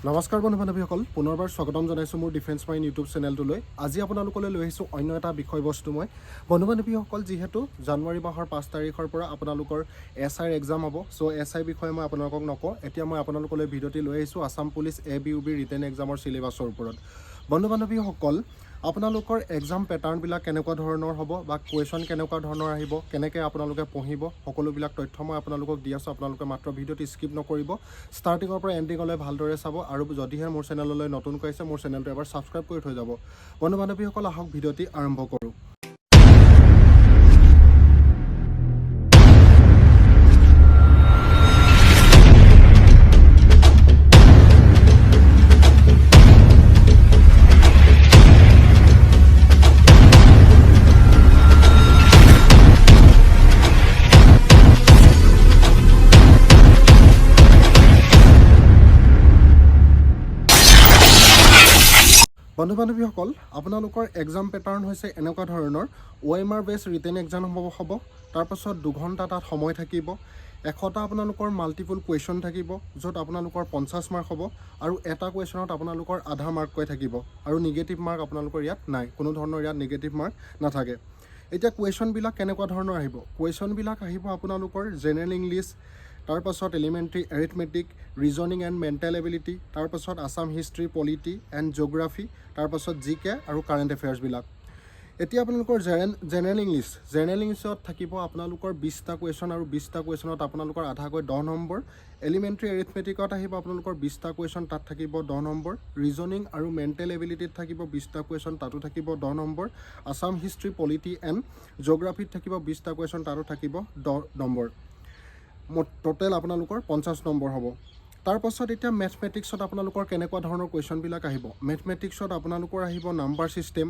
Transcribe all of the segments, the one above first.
নমস্কাৰ বন্ধু বান্ধৱীসকল, পুনৰবাৰ স্বাগতম জনাইছোঁ মোৰ ডিফেন্স মাইণ্ড ইউটিউব চেনেলটোলৈ। আজি আপোনালোকলৈ লৈ আহিছোঁ অন্য এটা বিষয়বস্তু মই। বন্ধু বান্ধৱীসকল, যিহেতু জানুৱাৰী মাহৰ 5 তাৰিখৰ পৰা আপোনালোকৰ এছ আইৰ এক্সাম হ'ব, চ' এছ আইৰ বিষয়ে মই আপোনালোকক নকওঁ। এতিয়া মই আপোনালোকলৈ ভিডিঅ'টি লৈ আহিছোঁ Assam police A B U B written এক্সামৰ চিলেবাছৰ ওপৰত। বন্ধু বান্ধৱীসকল, আপোনালোকৰ এক্সাম পেটাৰ্ণবিলাক কেনেকুৱা ধৰণৰ হ'ব বা কুৱেশ্যন কেনেকুৱা ধৰণৰ আহিব, কেনেকৈ আপোনালোকে পঢ়িব, সকলোবিলাক তথ্য মই আপোনালোকক দি আছোঁ। আপোনালোকে মাত্ৰ ভিডিঅ'টি স্কিপ নকৰিব, ষ্টাৰ্টিঙৰ পৰা এণ্ডিঙলৈ ভালদৰে চাব আৰু যদিহে মোৰ চেনেললৈ নতুনকৈ আহিছে, মোৰ চেনেলটো এবাৰ ছাবস্ক্ৰাইব কৰি থৈ যাব। বন্ধু বান্ধৱীসকল, আহক ভিডিঅ'টি আৰম্ভ কৰোঁ। বন্ধু বান্ধৱীসকল, আপোনালোকৰ এক্সাম পেটাৰ্ণ হৈছে এনেকুৱা ধৰণৰ। OMR বেছ ৰিটেন এক্সাম হ'ব। তাৰপাছত 2 ঘণ্টা তাত সময় থাকিব। 100টা আপোনালোকৰ মাল্টিপুল কুৱেশ্যন থাকিব, য'ত আপোনালোকৰ 50 মাৰ্ক হ'ব আৰু এটা কুৱেশ্যনত আপোনালোকৰ আধা মাৰ্ককৈ থাকিব আৰু নিগেটিভ মাৰ্ক আপোনালোকৰ ইয়াত নাই। কোনো ধৰণৰ ইয়াত নিগেটিভ মাৰ্ক নাথাকে। এতিয়া কুৱেশ্যনবিলাক কেনেকুৱা ধৰণৰ আহিব? কুৱেশ্যনবিলাক আহিব আপোনালোকৰ জেনেৰেল ইংলিছ, তাৰপাছত elementary arithmetic, reasoning and mental ability, তাৰপাছত Assam history, polity and geography, তাৰপাছত জি কে আৰু কাৰেণ্ট এফেয়াৰ্ছবিলাক। এতিয়া আপোনালোকৰ জেনেৰেল ইংলিছত থাকিব আপোনালোকৰ 20টা কুৱেশ্যন আৰু 20টা কুৱেশ্যনত আপোনালোকৰ আধাকৈ 10 নম্বৰ। এলিমেণ্টেৰী এৰিথমেটিকত আহিব আপোনালোকৰ 20টা কুৱেশ্যন, তাত থাকিব 10 নম্বৰ। ৰিজনিং আৰু মেণ্টেল এবিলিটিত থাকিব 20টা কুৱেশ্যন, তাতো থাকিব 10 number. Assam history, polity and জিঅ'গ্ৰাফীত থাকিব 20টা কুৱেশ্যন, তাতো থাকিব 10 নম্বৰ। মুঠ টোটেল আপোনালোকৰ 50 নম্বৰ হ'ব। তাৰপাছত এতিয়া মেথমেটিক্সত আপোনালোকৰ কেনেকুৱা ধৰণৰ কুৱেশ্যনবিলাক আহিব? মেথমেটিক্সত আপোনালোকৰ আহিব নাম্বাৰ ছিষ্টেম,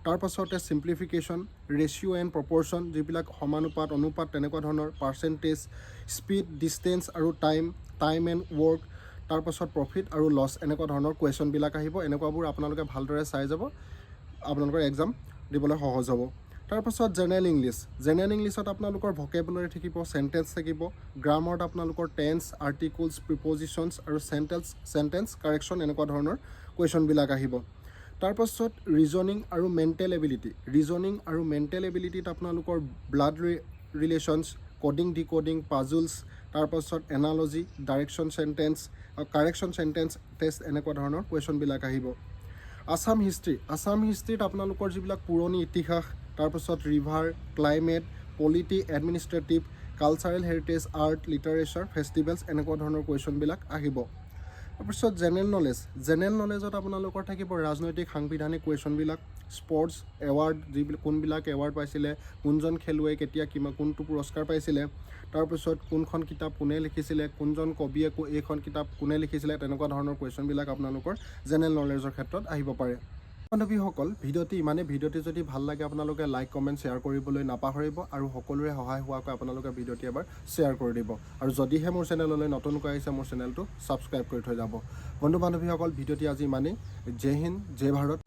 তাৰপাছতে চিম্প্লিফিকেশ্যন, ৰেচিঅ' এণ্ড প্ৰপৰ্শ্যন, যিবিলাক সমানুপাত, অনুপাত তেনেকুৱা ধৰণৰ, পাৰ্চেণ্টেজ, স্পীড, ডিষ্টেঞ্চ আৰু টাইম, টাইম এণ্ড ৱৰ্ক, তাৰপাছত প্ৰফিট আৰু লছ, এনেকুৱা ধৰণৰ কুৱেশ্যনবিলাক আহিব। এনেকুৱাবোৰ আপোনালোকে ভালদৰে চাই যাব, আপোনালোকৰ এক্সাম দিবলৈ সহজ হ'ব। তাৰপাছত জেনেৰেল ইংলিছ। জেনেৰেল ইংলিছত আপোনালোকৰ ভকেবুলাৰী থাকিব, চেণ্টেঞ্চ থাকিব। গ্ৰামাৰত আপোনালোকৰ টেন্স, আৰ্টিকুলছ, প্ৰিপজিশ্যনছ আৰু চেণ্টেঞ্চ কাৰেকশ্যন, এনেকুৱা ধৰণৰ কুৱেশ্যনবিলাক আহিব। তাৰপাছত ৰিজনিং আৰু মেণ্টেল এবিলিটি। ৰিজনিং আৰু মেণ্টেল এবিলিটিত আপোনালোকৰ blood relations, coding decoding, puzzles, তাৰপাছত analogy, direction sentence, correction sentence test, এনেকুৱা ধৰণৰ কুৱেশ্যনবিলাক আহিব। আছাম হিষ্ট্ৰী। আছাম হিষ্ট্ৰীত আপোনালোকৰ যিবিলাক পুৰণি ইতিহাস, তাৰপাছত river, climate, polity, administrative, cultural heritage, art, literature, festivals, এনেকুৱা ধৰণৰ কুৱেশ্যনবিলাক আহিব। তাৰপিছত জেনেৰেল নলেজ। জেনেৰেল নলেজত আপোনালোকৰ থাকিব ৰাজনৈতিক, সাংবিধানিক কুৱেশ্যনবিলাক, স্পৰ্টছ এৱাৰ্ড, যিবিলাক কোনবিলাক এৱাৰ্ড পাইছিলে, কোনজন খেলুৱৈ কেতিয়া কিমান কোনটো পুৰস্কাৰ পাইছিলে, তাৰপিছত কোনখন কিতাপ কোনে লিখিছিলে, কোনজন কবিয়ে এইখন কিতাপ কোনে লিখিছিলে, তেনেকুৱা ধৰণৰ কুৱেশ্যনবিলাক আপোনালোকৰ জেনেৰেল নলেজৰ ক্ষেত্ৰত আহিব পাৰে। বান্ধৱীসকল, ভিডিঅ'টি ইমানেই। ভিডিঅ'টি যদি ভাল লাগে, আপোনালোকে লাইক, কমেণ্ট, শ্বেয়াৰ কৰিবলৈ নাপাহৰিব আৰু সকলোৰে সহায় হোৱাকৈ আপোনালোকে ভিডিঅ'টি এবাৰ শ্বেয়াৰ কৰি দিব আৰু যদিহে মোৰ চেনেললৈ নতুনকৈ আহিছে, মোৰ চেনেলটো ছাবস্ক্ৰাইব কৰি থৈ যাব। বন্ধু বান্ধৱীসকল, ভিডিঅ'টি আজি ইমানেই। জয় হিন্দ, জয় ভাৰত।